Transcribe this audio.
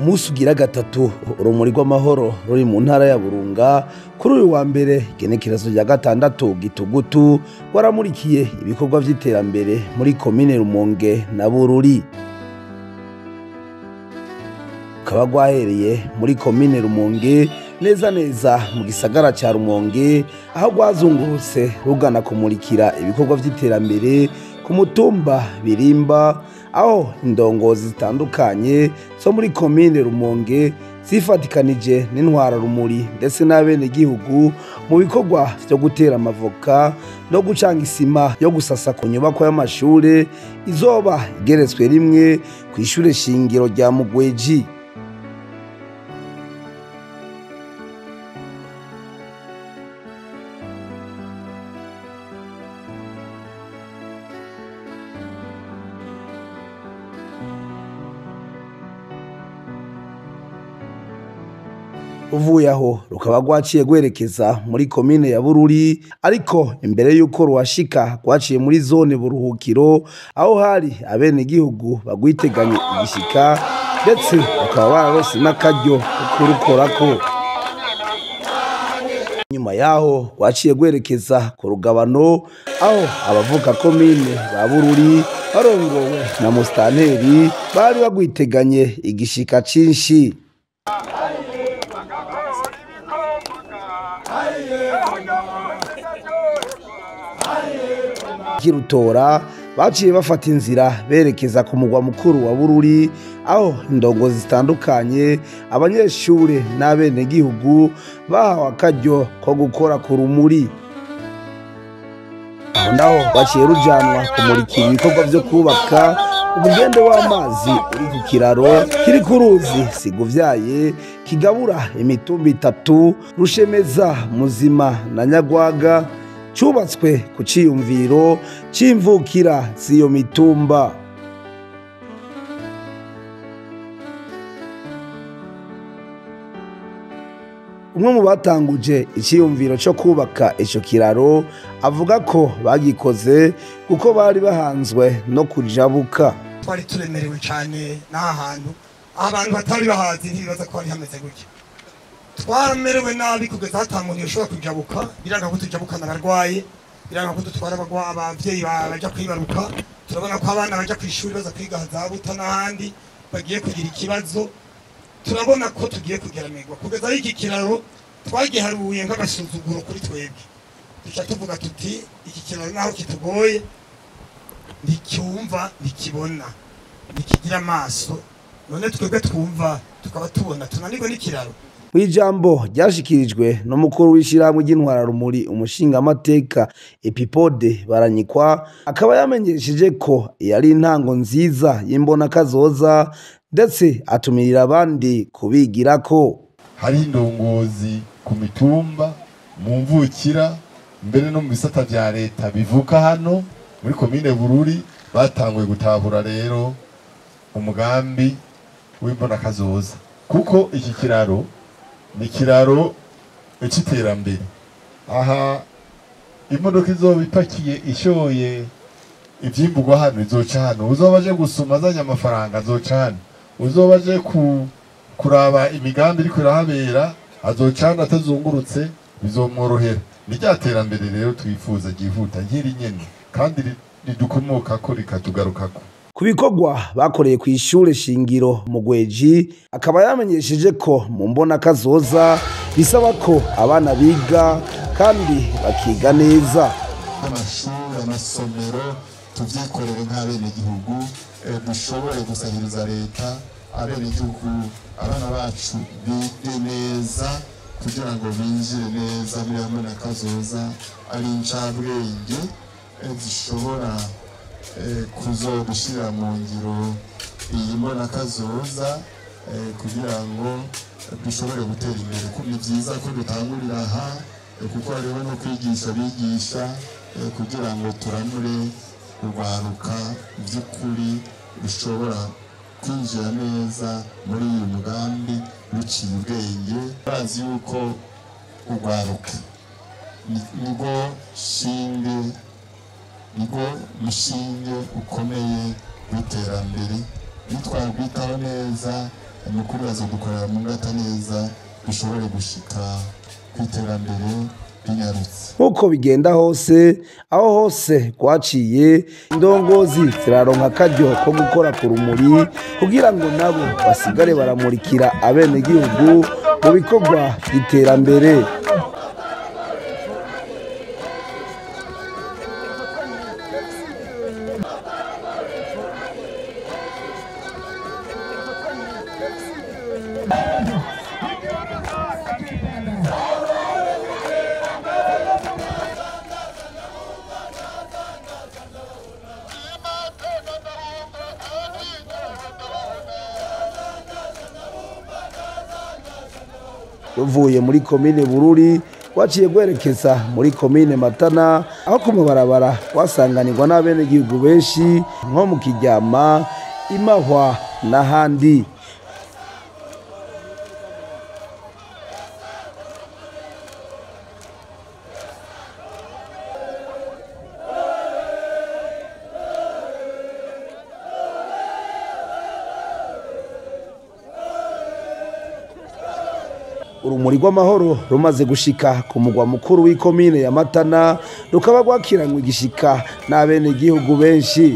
Umunsi ugira gatatu urumuri rw'amahoro ruri mu ntara ya Burunga kuri uyu wa mbere igenekerezo rya 6 Gitugutu rwaramurikiye ibikorwa vy'iterambere muri komine Rumonge na Bururi. Rukaba rwahereye muri komine Rumonge neza neza mu gisagara ca Rumonge, aho rwazungurutse rugana kumurikira ibikorwa vy'iterambere ku mutumba Birimba, aho indongozi zitandukanye zo muri komine Rumonge zifatikanije n'intwara rumuri ndetse n'abenegihugu mu bikorwa vyo gutera amavoka no gucanga isima yo gusasa ku nyubako y'amashure izoba igeretswe rimwe kw'ishure shingiro rya Mugweji. Uvuye aho rukaba rwaciye rwerekeza muri komine ya Bururi, ariko imbere yuko ruhashika rwaciye muri zone buruhukiro, aho hari abenegihugu bagwiteganye igishika ndetse bakaba bararose n'akaryo ko kurukorako. Nyuma yaho rwaciye rwerekeza ku rugabano, aho abavuka komine ba Bururi barongowe na musitanteri bari bagwiteganye igishika cinshi. Kirutora baciye bafata inzira berekeza ku mugwa mukuru wa Bururi, aho indongozi zitandukanye, abanyeshure n'abenegihugu bahawe akaryo ko gukora ku rumuri. Aho naho baciye rujanwa kumurikira ibikorwa vyo kubaka umugende w'amazi uri ku kiraro kiri ku ruzi Siguvyaye kigabura imitumba itatu Rushemeza, Muzima na Nyagwaga, cubatswe ku ciyumviro c'imvukira z'iyo mitumba. Umwe mu batanguje iciyumviro co kubaka ico kiraro avuga ko bagikoze kuko bari bahanzwe no kujabuka. Twari turemerewe cane n'aha hantu, abantu batari bahazi ntibibaza ko hari hameze gutya. Twaramerewe nabi kugeza ata muntu yoshobora kujabuka, biranga ko tujabukana abarwayi, biranga ko dutwara abavyeyi baja kwibaruka. Turabona ko abana baja kw'ishuri baza kwiga za Buta n'ahandi bagiye kugira ikibazo. Turabona ko tugiye kugeramirwa kugeza aho iki kiraro twagiharuye nk'agasuzuguro kuri twebwe. Duca tuvuga tuti iki kiraro naho kitugoye nticyumva, ntikibona, ntikigira amaso, none twebwe twumva tukaba tubona tunanirwe n'ikiraro. Mw'ijambo ryashikirijwe n'umukuru w'ishirahamwe ry'intwararumuri umushingamateka Epipode Baranyikwa, akaba yamenyesheje ko yari intango nziza y'imbonakazoza ndetse atumirira abandi kubigirako. Hari indongozi ku mitumba, mu mvukira, mbere no mu bisata vya leta bivuka hano muri komine Bururi batanguye gutahura rero umugambi w'imbonakazoza, kuko iki kiraro ni kiraro c'iterambere. Aha imodoka izoba ipakiye ishoye ivyimburwa hano izoca hano, uzoba aje gusuma azanye amafaranga azoca hano, uzoba aje kuraba imigambi iriko irahabera azoca hano atazungurutse, bizomworohera. Ni rya terambere rero twifuza ryihuta nk'iri nyene kandi ridukomokako rikatugarukako. Ku bikorwa bakoreye kw'ishure shingiro Mugweji, akaba yamenyesheje ko mu mbonakazoza bisaba ko abana biga kandi bakiga neza. Amashuri, amasomero tuvyikorere nk'abenegihugu, dushobore gusahiriza leta, abenegihugu abana bacu bige neza kugira ngo binjire neza muri mbonakazoza ari incabwenge zishobora kuzogushira mu ngiro iyi mbonakazoza kugira ngo dushobore gutera imbere. Ni vyiza ko dutangurira aha kuko hariho no kwigisha abigisha kugira ngo turamure urwaruka vy'ukuri rushobora kwinjira neza muri uyu mugambi ruciye ubwenge. Bazi yuko urwaruka nirwo shinge, nirwo mushinge ukomeye w'iterambere. Nitwarwitaho neza Ni ukuri bazodukorera mu ngata neza, dushobore gushika ku iterambere binyarutse. Nk'uko bigenda hose, aho hose rwaciye, indongozi ziraronka akaryo ko gukora ku rumuri kugira ngo nabo basigare baramurikira abenegihugu mu bikorwa by'iterambere. Ruvuye muri komine Bururi rwaciye rwerekeza muri komine Matana, aho ku mabarabara rwasanganirwa n'abenegihugu benshi nko mu Kiryama, Imahwa n'ahandi. Urumuri rw'amahoro rumaze gushika ku mugwa mukuru w'ikomine ya Matana, rukaba rwakiranywe igishika n'abenegihugu benshi.